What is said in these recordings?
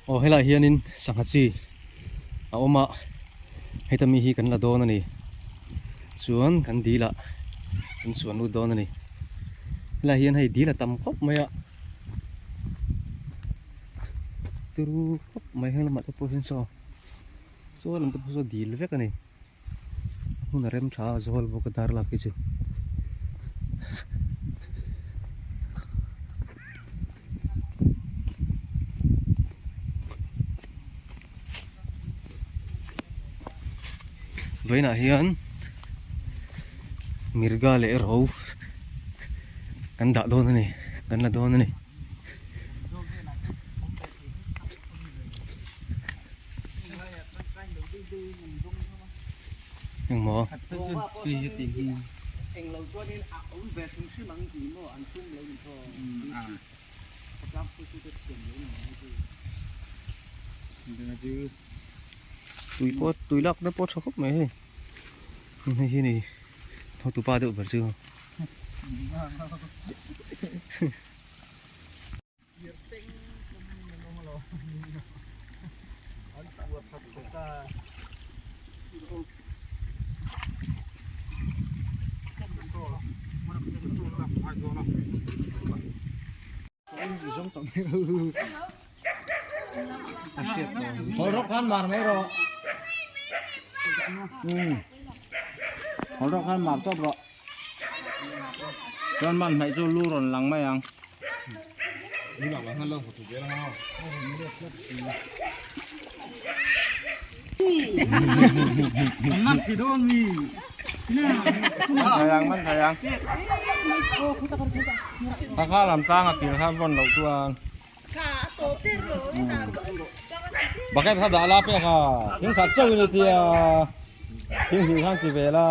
Aw helai hianin sangha chi a awm a heta mi hi kan la dawn a ni chuan kan dil ah kan suan lut dawn a ni helai hian hei dil a tam khawp mai a turu khawp mai heng lamah te pawh hian saw saw lam te pawh saw dil vek a ni. A hmun a rem tha a zawl bawk a dar lak hi chu. Vawiinah hian mirga leh ro kan dah dawn a ni kan la dawn a ni. Engmaw? Tui pawh tui lak na pawh tha khawp mai hei hei hi ni hotupa deuh ber chu. Chuan man hnaih chu lu rawn lang mai ang. Thei ang man thei ang. Thakha lam tlang a kil kha vawn loh chuan. Bucket kha dah la pek a, thing khat chauh in i tia, thing hnih khan ti ve la.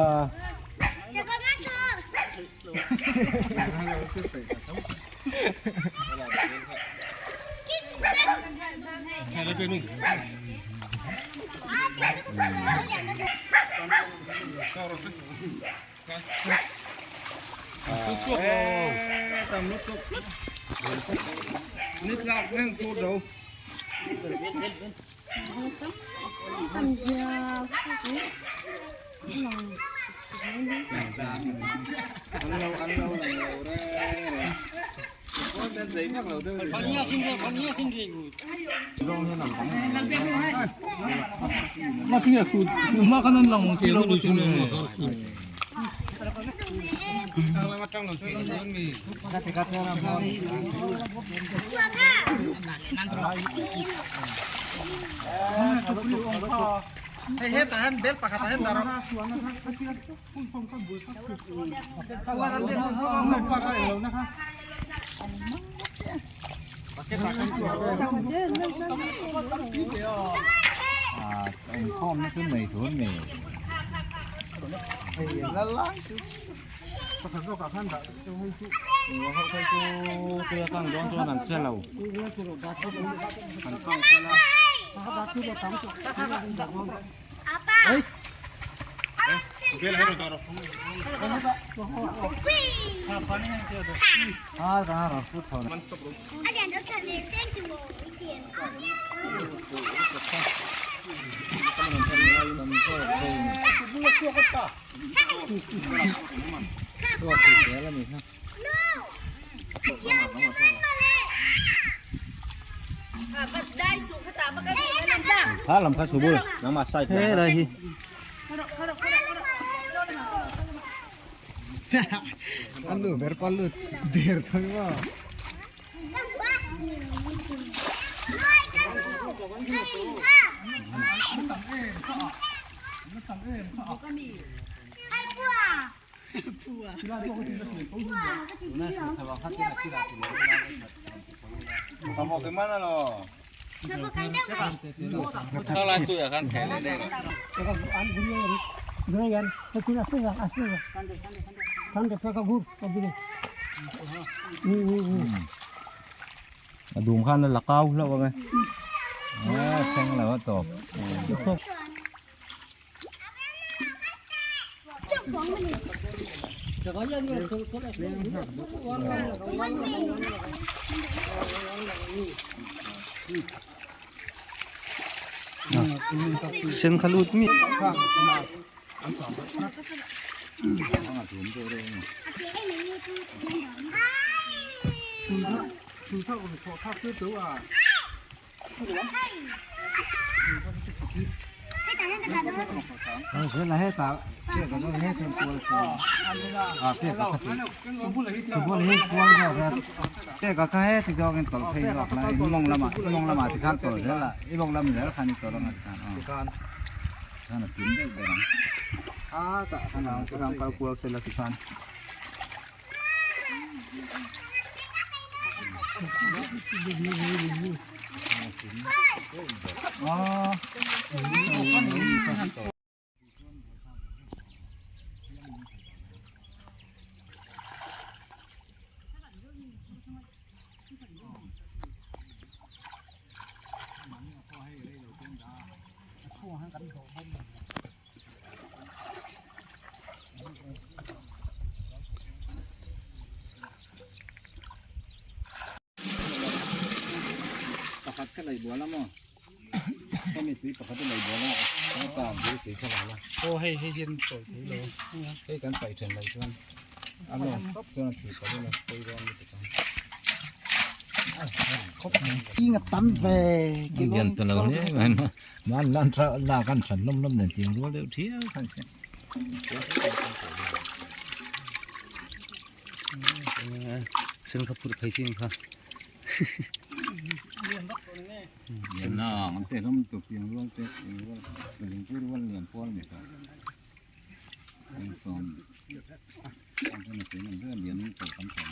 Kha lam kha subul nangmah side He lai hi. A dum khan a la kau hlauh ang e a thleng lo a tawp. Sen kha lut mi. Pakhat ka lei bual a maw hemi tui pakhat a lei bual a pa bul tui kha la aw hei hei hian chawi thei lo hei kan paih then lo chuan a lawng tawp chuan a thih palh ila pawi dawn lutuk ang. Man lan tha la kan than lawm lawm nen tiang rual deuh thiau khan se. Sen kha phur phei chin kha. Lian na ang te hlawm tu piang rual te piang rual lingpui rual lian pual ni ta. Ang sawm ang te na piang ang lian to kan to.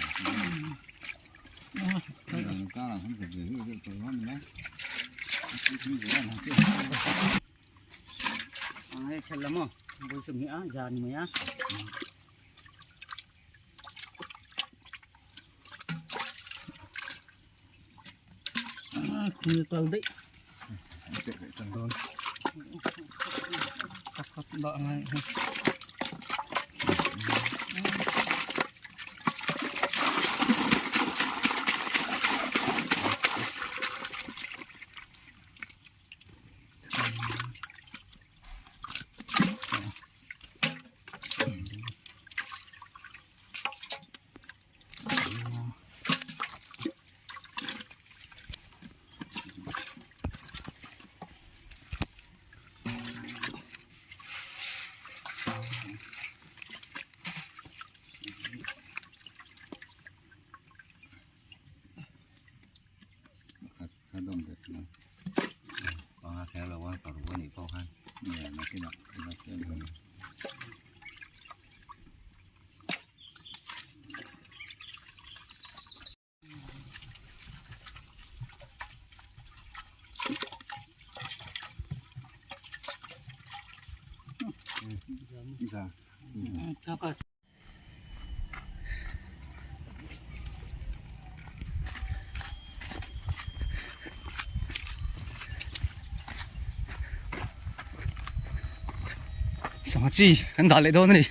Sangha chi kan dah leh dawn a ni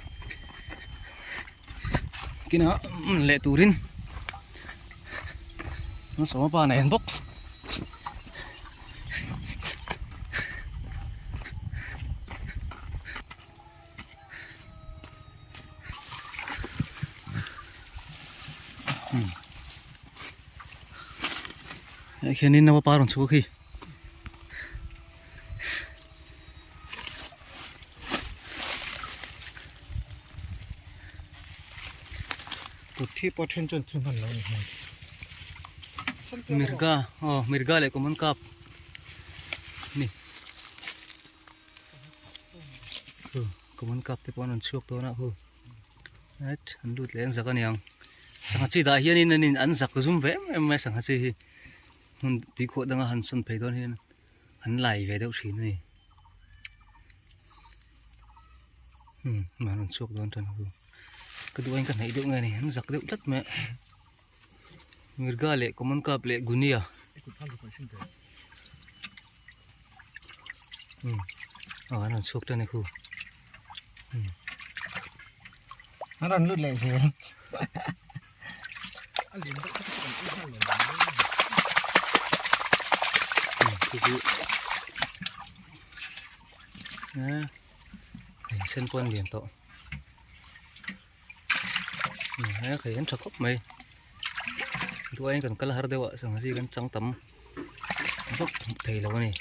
kinah leh turin an sawma pa nen bawk. Hei khianin naupa rawn chhuak hi. Kut thi pawh then chuan thi hman lo a ni hmel. Mirga aw mirga leh common cup ni. Common cup te pawh an rawn chhuak dawn a hu right an lut leh an zak aniang sangha chi dah hianin an in an zak zum ve em em mai a sangha chi hi hmun tuikhuah danga han sawn phei dawn hian an lai ve deuh thin a ni hmm an rawn chhuak dawn tan hu ka duh aiin ka hnaih deuh nge ni an zak deuh tlat mai a mirga leh common cup leh gunia. Aw an rawn chhuak tan e khu. An rawn lut leh zel. Hei sen pawh an lian tawh he khai an tha khawp mai duaiin kan kal har deuh a sangha chi kan chang tam vak thei lo a ni.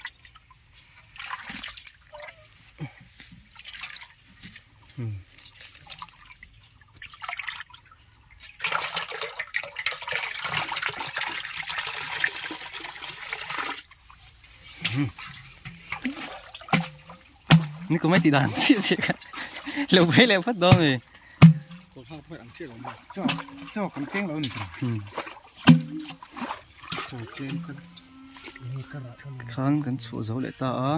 Ni ko mai ti dan chi chi ka lo phei leh phawt dawn mi. Chaw chaw kan keng lo ni. Chaw keng kan. Khan kan chhuah zo leh ta a.